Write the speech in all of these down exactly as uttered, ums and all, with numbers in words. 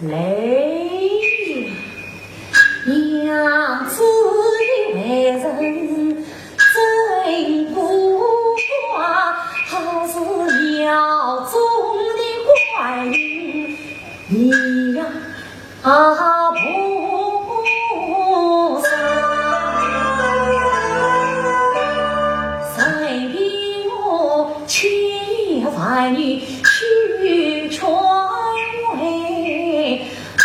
来，娘子的为人真古怪，好似庙中的观音，你呀，啊，菩萨。随便我千言万语去劝慰， 他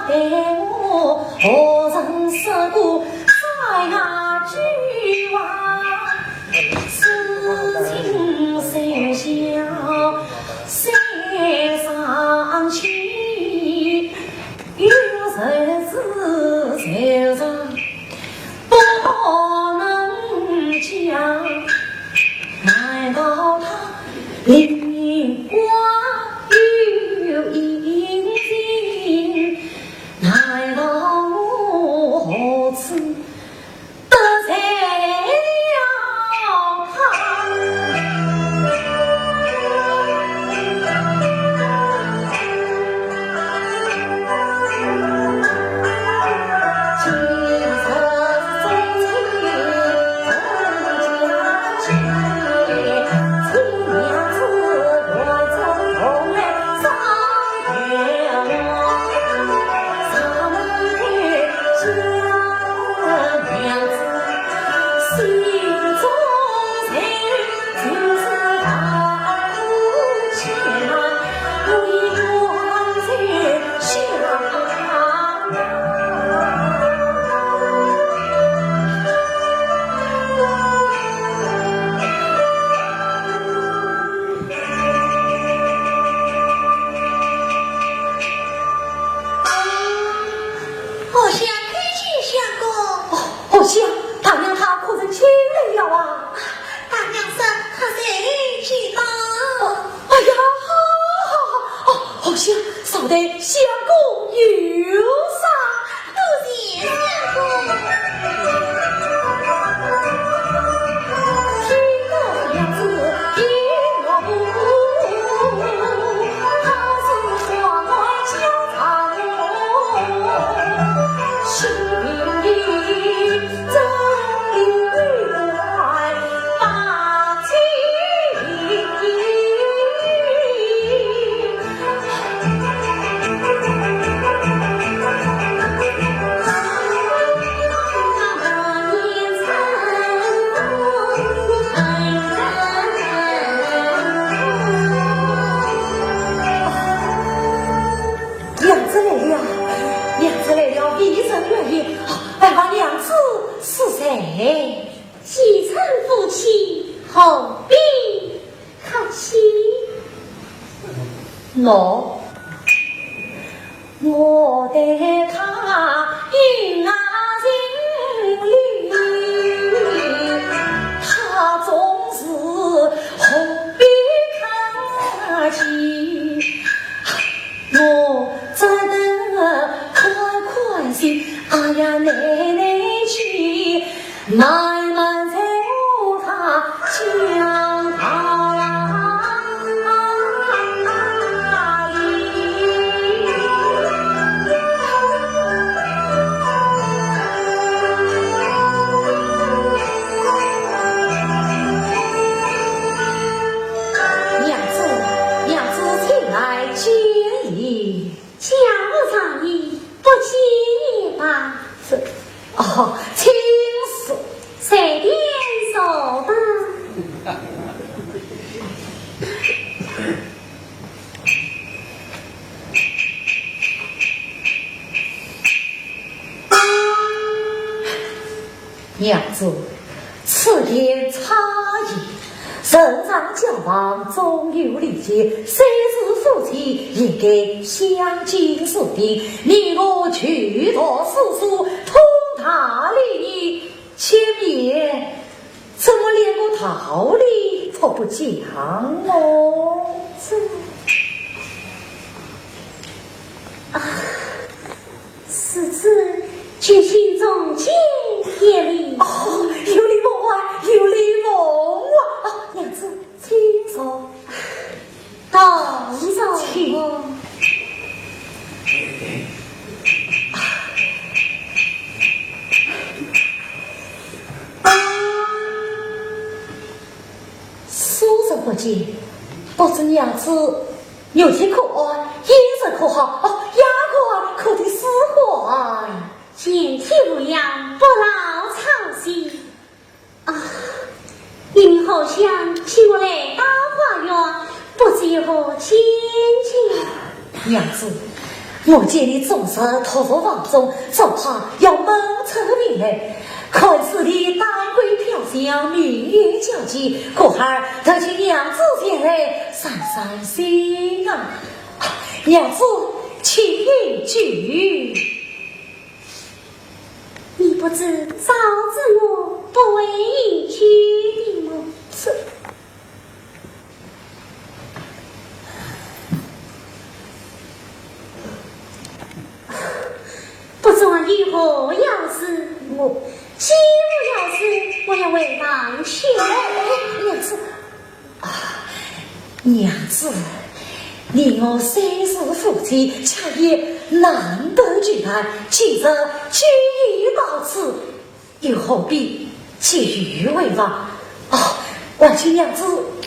待我何曾说过三句话，此情三笑三伤心，有日子就上 不能讲，难道他另外有隐情？难道我何曾得罪了他？ 荷香叩见相公。哦，荷香，大娘她可曾请来了啊？大娘说她在前方。哦，哎呀，好，好，好，哦，荷香，稍待，相公有赏。多谢相公。 娘子来了，娘子来了，未曾远迎，啊，拜望娘子是谁？既成夫妻，何必 客气。喏，我待她恩爱情深，她总是何必客气。我只得款款心，哎呀，耐耐情。 慢慢在我他讲道理。娘子，娘子，请来见礼。 家无长礼，不见也罢。是，哦，请坐。随便坐吧。娘子， 此言差矣。人在交往总有礼节，虽是夫妻，也该相敬如宾。你我求道四书，通达礼仪，前面怎么连个道理都不讲哦？这，啊， 是子，举行中间一礼。哦，有礼奉还，有礼奉还。哦，娘子，请坐。道上请。不知娘子肉体可安，饮食可好？哦，牙可安，可得舒缓？全体无恙，不劳操心。啊，你们好像请我来到花园，不知有何见见？娘子，我见你终日独坐房中，只怕要闷出病来。看似你丹桂飘香，明月皎洁，故而特请娘子前来散散心啊。娘子，请饮酒。你不知早知我不会饮酒的么？这 不知有何要事？我，既无要事，我要回房去。哎，哎，娘子，啊，娘子，你我虽是夫妻，却也难得聚谈，今日酒已到此， 又何必急于回房？哦，还请娘子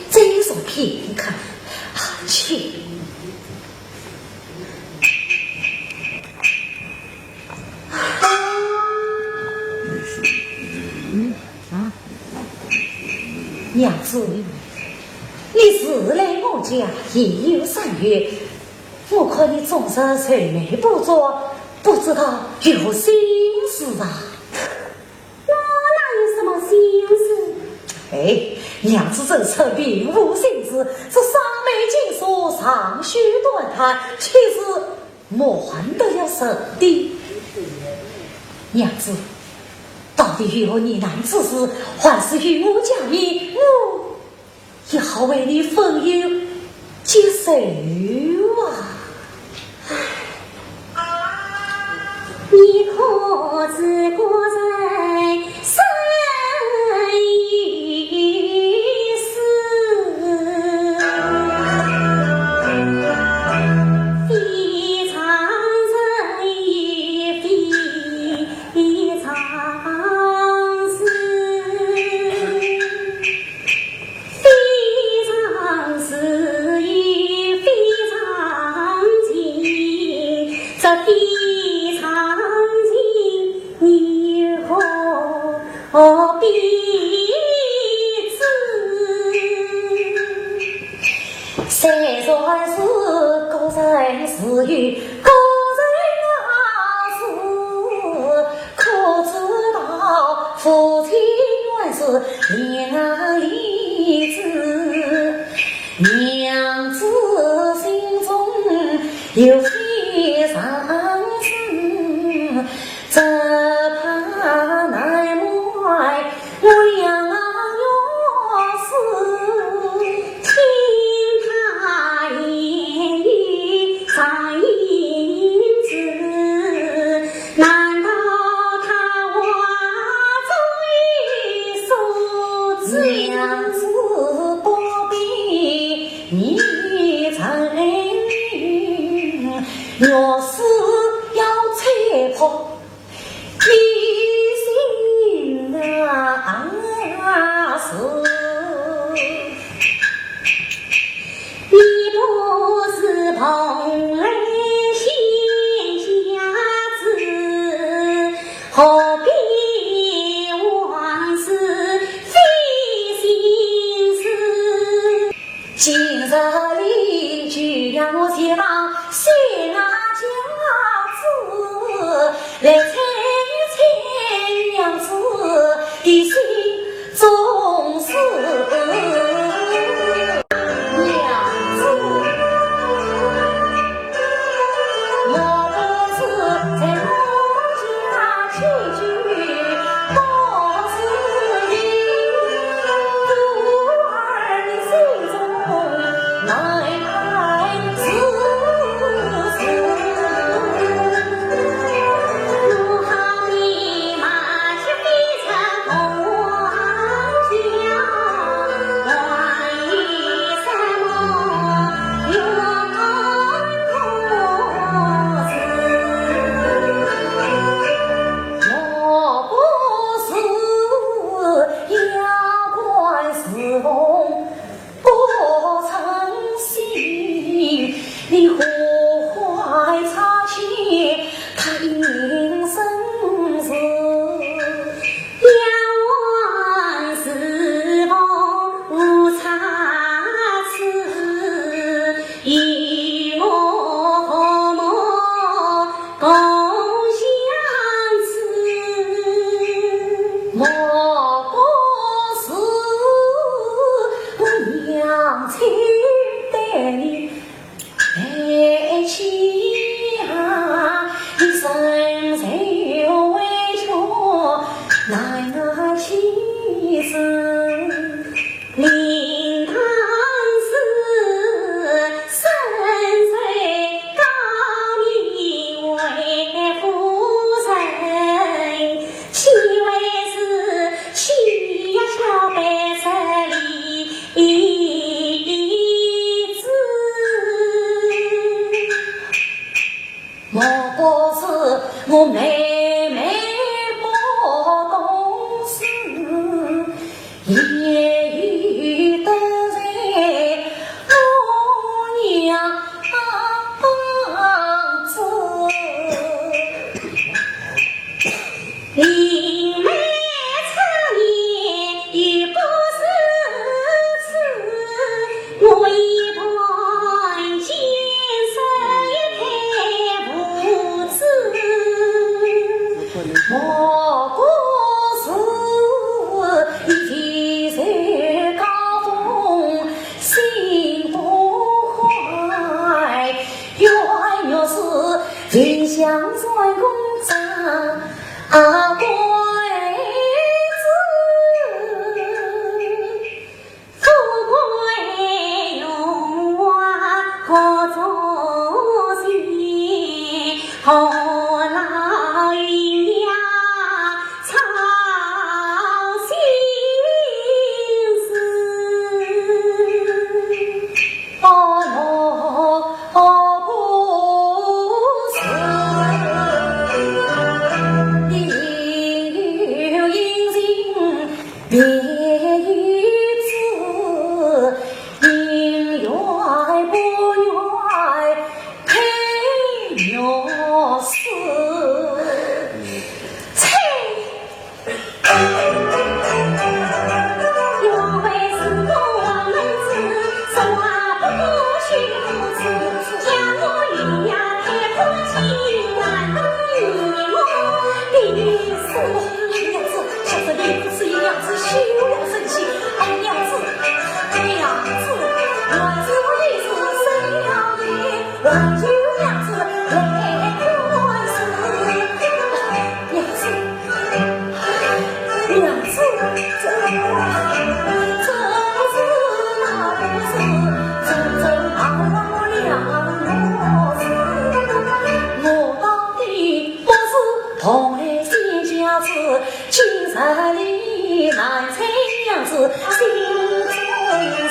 再坐片刻。啊，请。娘子，你自来我家已有三月，我看你终日愁眉不展，不知道有何心事啊？ 我哪有什么心事？哎，娘子这次并无心事，这双眉紧锁，长吁短叹，岂是瞒得了人的？娘子，到底有何疑难之事，还是与我讲明，我 也好为你分忧解愁啊。你可知古人生于世，非常人也非常事。 非常事也非常情，这非常情你何必知？虽然是古人自有古人之事， 可知道夫妻原是两立子，娘子心中有非常事，只怕难瞒我两月事。听他言语常因子， 难道他话中有所指？娘子不必疑情，若是要猜破你心的事， 你不是蓬莱仙家子，何必往事费心思？今日里就让我前往仙家子，来猜猜娘子的心 中事。娘子，莫不是我妹妹不懂事，也有得罪我娘子。林妹常言也不是此， 我一般见识也太无知，莫不是一时高峰心不坏，原来是丞相专供张啊贵子。 富贵荣华各作兴，何劳云娘操心事？哦，我不是，你有隐情 别有主，宁愿不愿配玉丝。切！因为是我儿子，说话不可虚如此，叫我与娘太公千万不与我比试。娘子，娘子，你不是娘子，休要生气。 哎，娘子，娘子，我只有一次生了你，我就娘子来看事。娘子，娘子，这，这不是，那不是，真正忘了我娘子。我到底不是蓬莱仙家子， 今日里难猜娘子心中事。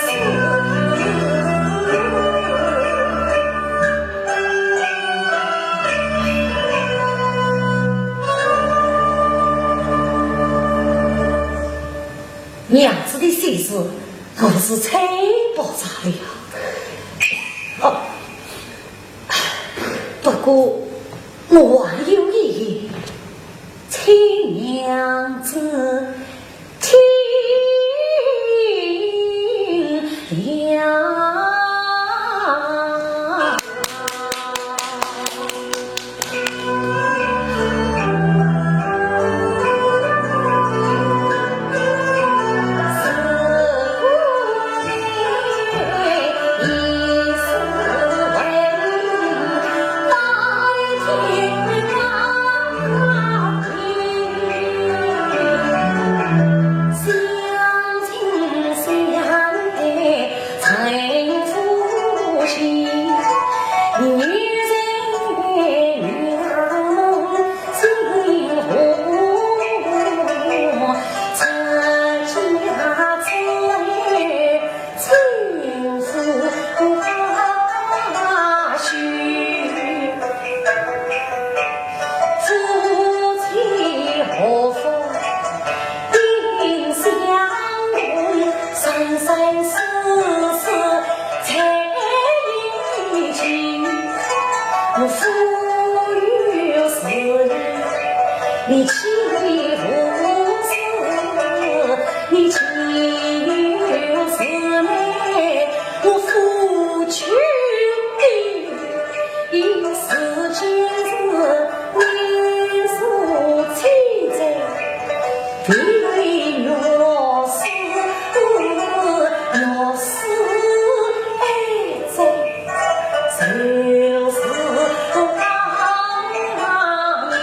娘子的心事，我是猜不着了。哦， 不过我还有一言，请娘子听了。 你岂有此理？我夫君的 一世今日你所妻子，唯有死，有死爱子，就是当年。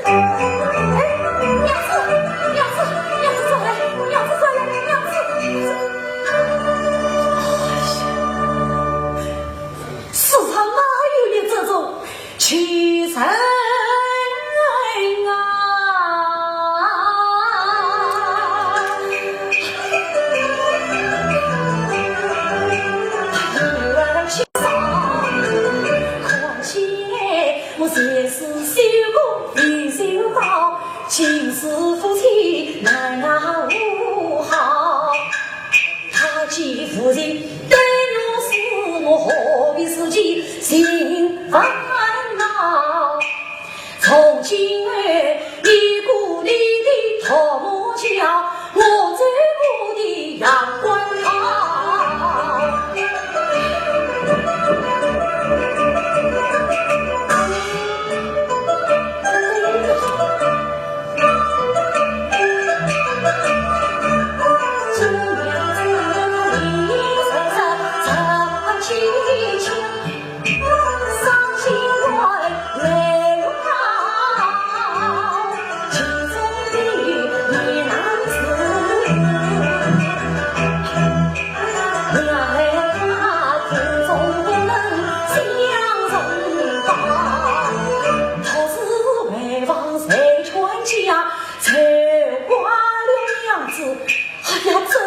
哎，娘子，娘子，娘子转来，娘子转来，娘子。哎呀，世上哪有你这种奇人啊！看起来我前世修过未修好，今世夫妻奈何何好？他既无情，对我是我何必自己心烦恼？从今后，你过你的桃木桥，我走我的阳关道。哎呀，这